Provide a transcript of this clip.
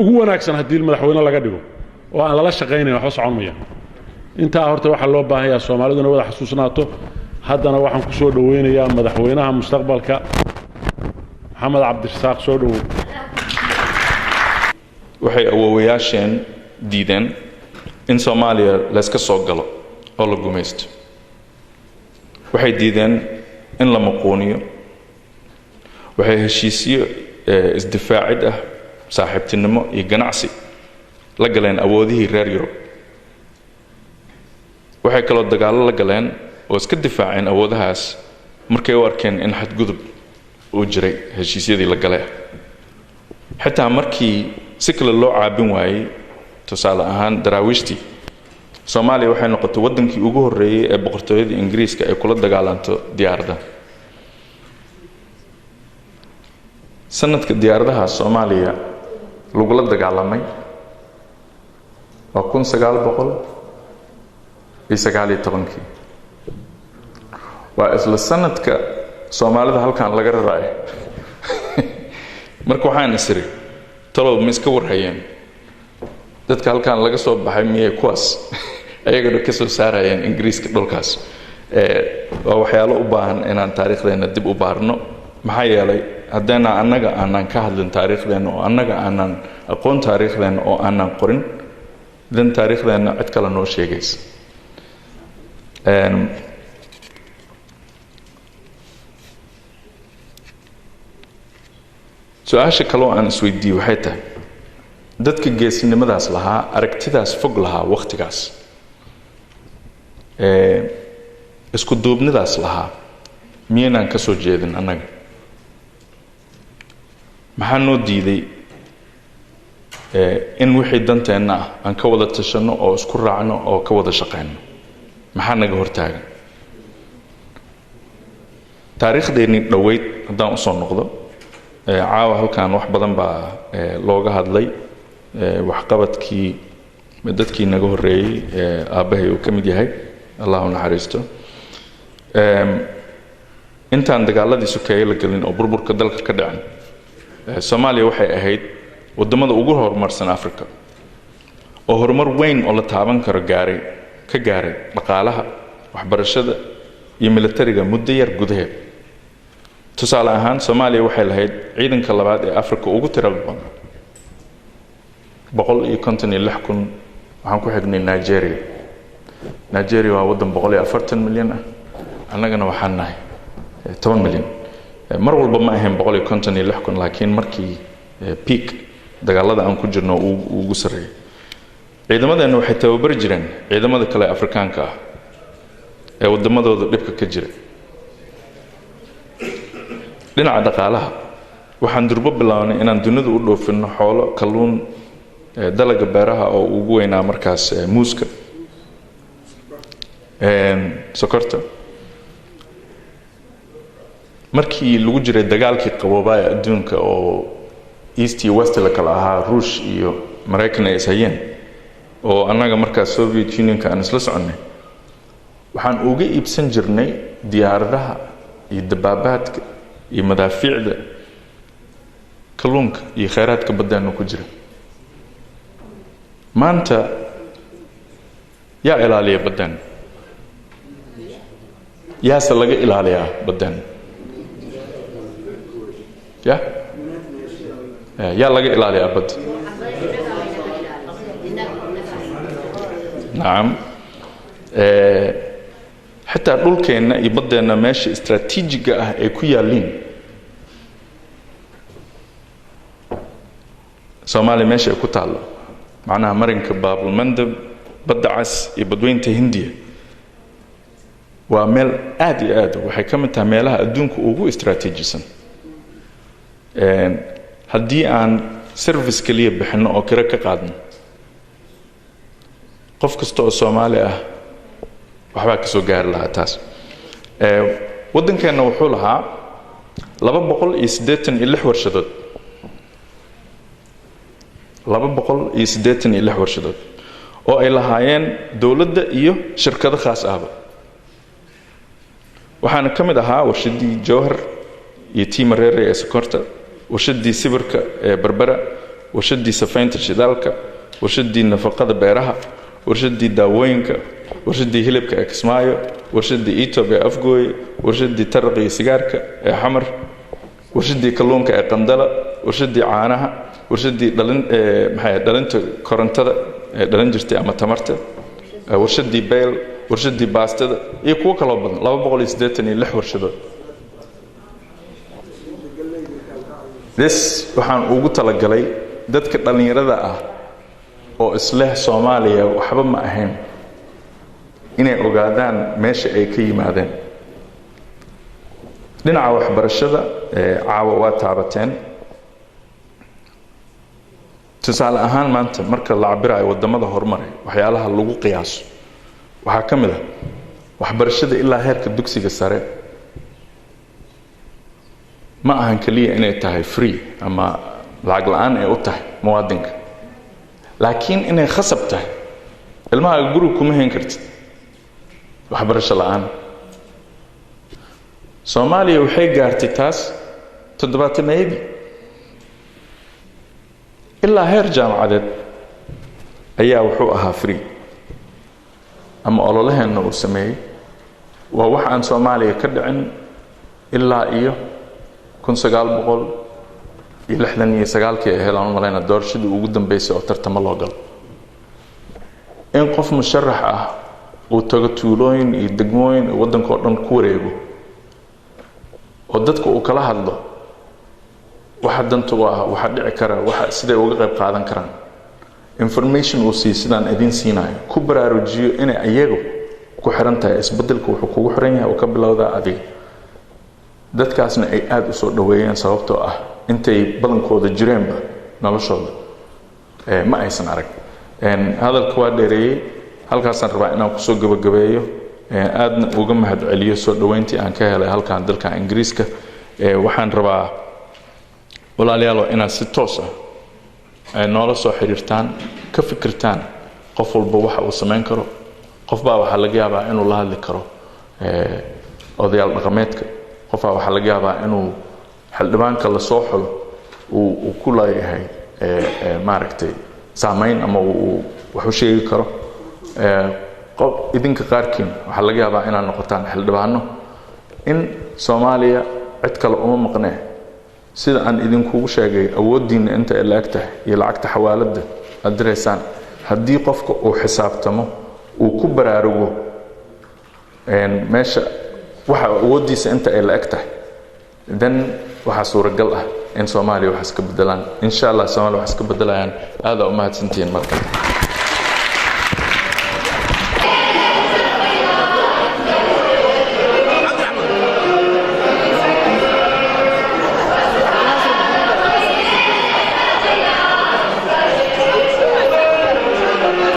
Ugu wanaagsan haddii madaxweyne laga dhigo oo aan lala shaqaynayn, waxba socon maya. Intaa horta waxaa loo baahan yaha Soomaaliduna wada xasuusnaato. Haddana waxaan ku soo dhoweynayaa madaxweynaha mustaqbalka, Maxamed Cabdirasaaq. Soo dhowow. Waxay awoowayaasheen diideen in Soomaaliya layska soo galo oo la gumaysto. Waxay diideen in la muquuniyo. Waxay heshiisyo isdifaacid ah, saaxiibtinimo iyo ganacsi la galeen awoodihii reer Yurub. Waxay kaloo dagaallo la galeen oo iska difaaceen awoodahaas markay u arkeen in xadgudub uu jiray heshiisyadii la gale, xitaa markii si kale loo caabin waayey. Tusaale ahaan, Daraawiishtii Soomaaliya waxay noqotay waddankii ugu horreeyey ee boqortooyada Ingiriiska ay kula dagaalanto diyaaradaha. Sanadka diyaaradaha Soomaaliya lagula dagaalamay waa 1919-kii, waa isla sanadka Soomaalida halkan laga raraayo. Marka waxaan isiri, talow ma iska warhayeen dadka halkan laga soo baxay? Miyay kuwaas ayagana ka soo saarayeen Ingiriiska dhulkaas? Waa waxyaalo u baahan inaan taariikhdeenna dib u baarno, maxaa yeelay haddayna annaga aanan ka hadlin taariikhdeenna oo annaga aanan aqoon taariikhdeenna oo aanan qorin, dan taariikhdeenna cid kale noo sheegaysa. Su-aasha kaloo aan isweydiiyey waxay tahay, dadka geesinimadaas lahaa, aragtidaas fog lahaa, wakhtigaas isku duubnidaas lahaa, miyaynaan ka soo jeedin annaga? Maxaa noo diiday in wixii danteenna ah aan ka wada tashanno oo isku raacno oo ka wada shaqeyno? Maxaa naga hortaagan? Taariikhdeennii dhoweyd haddaan usoo noqdo, caawa halkan wax badan baa looga hadlay waxqabadkii dadkii naga horreeyey, aabbahay uu ka mid yahay, Allah u naxariisto. Intaan dagaaladii sokeeye la gelin oo burburka dalka ka dhicin, Soomaaliya waxay ahayd waddamada ugu horumarsan Africa oo horumar weyn oo la taaban karo gaaray, ka gaaray dhaqaalaha, waxbarashada iyo militariga muddo yar gudaheed. Tusaale ahaan, Soomaaliya waxay lahayd ciidanka labaad ee Africa ugu tirada badan, 156,000. Waxaan ku xignay Nigeria. Nigeria waa waddan 140 milyan ah, annagana waxaan nahay 10 milyan. Mar walba ma ahayn 156,000, laakiin markii peak dagaalada aan ku jirno ugu sarreeyay, ciidamadeenna waxay tababari jireen ciidamada kale ee Afrikaanka ah ee waddamadooda dhibka ka jira. Dhinaca dhaqaalaha, waxaan durbo bilownay inaan dunida u dhoofinno xoolo, kalluun, dalaga beeraha oo ugu weynaa markaas muuska, sokorta. Markii lagu jiray dagaalkii qaboobaa ee adduunka oo East iyo West la kala ahaa, Ruush iyo Maraykan ay ishayeen oo annaga markaas Soviet Unionka aan isla soconnay, waxaan uga iibsan jirnay diyaaradaha iyo dabaabaadka iyo madaafiicda kalluunka iyo khayraadka baddeenu ku jira. Maanta yaa ilaaliya baddeen? Yaase laga ilaaliyaa baddeen? Ya yaa laga ilaaliyaa badda? Nacam, xitaa dhulkeenna iyo baddeenna meesha istraatiijiga ah ay ku yaalliin, Soomaaliya meesha ay ku taallo, macnaha marinka Baabulmandab, Badda Cas iyo Badweynta Hindiya, waa meel aad iyo aad, waxay ka mid tahay meelaha adduunka ugu istraatiijisan. Haddii aan service keliya bixinno oo kiro ka qaadno, qof kasta oo Soomaali ah waxbaa ka soo gaari lahaa taas. Waddankeenna wuxuu lahaa 286 warshadood, 286 warshadood oo ay lahaayeen dowladda iyo shirkado khaas ahba. Waxaana ka mid ahaa warshadii Jowhar iyo tii Mareere ee sokorta, warshadii sibirka ee Berbera, Warshaddii safaynta shidaalka, warshaddii nafaqada beeraha, warshaddii daawooyinka, warshaddii hilibka ee Kismaayo, warshaddii Etob ee Afgooye, warshaddii taraqa iyo sigaarka ee Xamar, warshaddii kalluunka ee Qandala, warshaddii caanaha, warshaddii dhalin maxay dhalinta korontada ee dhalin jirtay ama tamarta, warshaddii beyl, warshaddii baastada iyo kuwo kaloo badan, 286 warshadood. This waxaan ugu talagalay dadka dhallinyarada ah oo isleh Soomaaliya waxba ma ahayn inay ogaadaan meesha ay ka yimaadeen. Dhinaca waxbarashada caawa waa taabateen. Tusaale ahaan, maanta marka la cabirayo waddamada horumaray, waxyaalaha lagu qiyaaso waxaa ka mid ah waxbarashada ilaa heerka dugsiga sare. Ma ahan keliya inay tahay free ama lacag la-aan ay u tahay muwaadinka, laakiin inay khasab tahay. Ilmahaaga guriga kuma hayn kartid waxbarasho la-aan. Soomaaliya waxay gaartay taas 70-meeyadii, ilaa heer jaamacadeed ayaa wuxuu ahaa free ama ololaheenna uu sameeyey. Waa wax aan Soomaaliya ka dhicin ilaa iyo 1969-kii ay helaan u malayna doorashadii ugu dambeysay oo tartamo loo galo, in qof musharax ah uu tago tuulooyin iyo degmooyin iyo waddanka oo dhan ku wareego oo dadka uu kala hadlo waxa danta u ah, waxa dhici kara, waxa siday uga qayb qaadan karaan, information uu siiyo sidaan idin siinayo, ku baraarujiyo inay iyagu ku xiran tahay isbeddelka. Wuxuu kugu xiran yahay oo ka bilowdaa adiga. Dadkaasna ay aada u soo dhoweeyeen, sababtoo ah intay badankooda jireenba noloshooda ma aysan arag. Hadalka waa dheereeyey, halkaasaan rabaa inaan kusoo gabagabeeyo, aadna uga mahad celiyo soo dhoweyntii aan ka helay halkan dalka Ingiriiska. Waxaan rabaa, walaalayaalo, inaad si toos ah ay noola soo xiriirtaan, ka fikirtaan qof walba waxa uu samayn karo. Qof baa waxaa laga yaabaa inuu la hadli karo odayaal dhaqameedka, qofbaa waxaa laga yaabaa inuu xildhibaanka lasoo xulo uu ku leeyahay maaragtay saamayn ama uu wax u sheegi karo. Qof idinka qaarkiin waxaa laga yaabaa inaad noqotaan xildhibaano. In Soomaaliya cid kale uma maqnee, sida aan idinkugu sheegay, awooddiinna inta ay la-eg tahay iyo lacagta xawaaladda aad diraysaan, haddii qofka uu xisaabtamo, uu ku baraarugo meesha waxa awooddiisa inta ay la-eg tahay, then waxaa suuragal ah in Soomaaliya wax iska bedelaan, insha Allah. Soomaaliya wax iska bedelayaan. Aada u mahadsantihiin marka.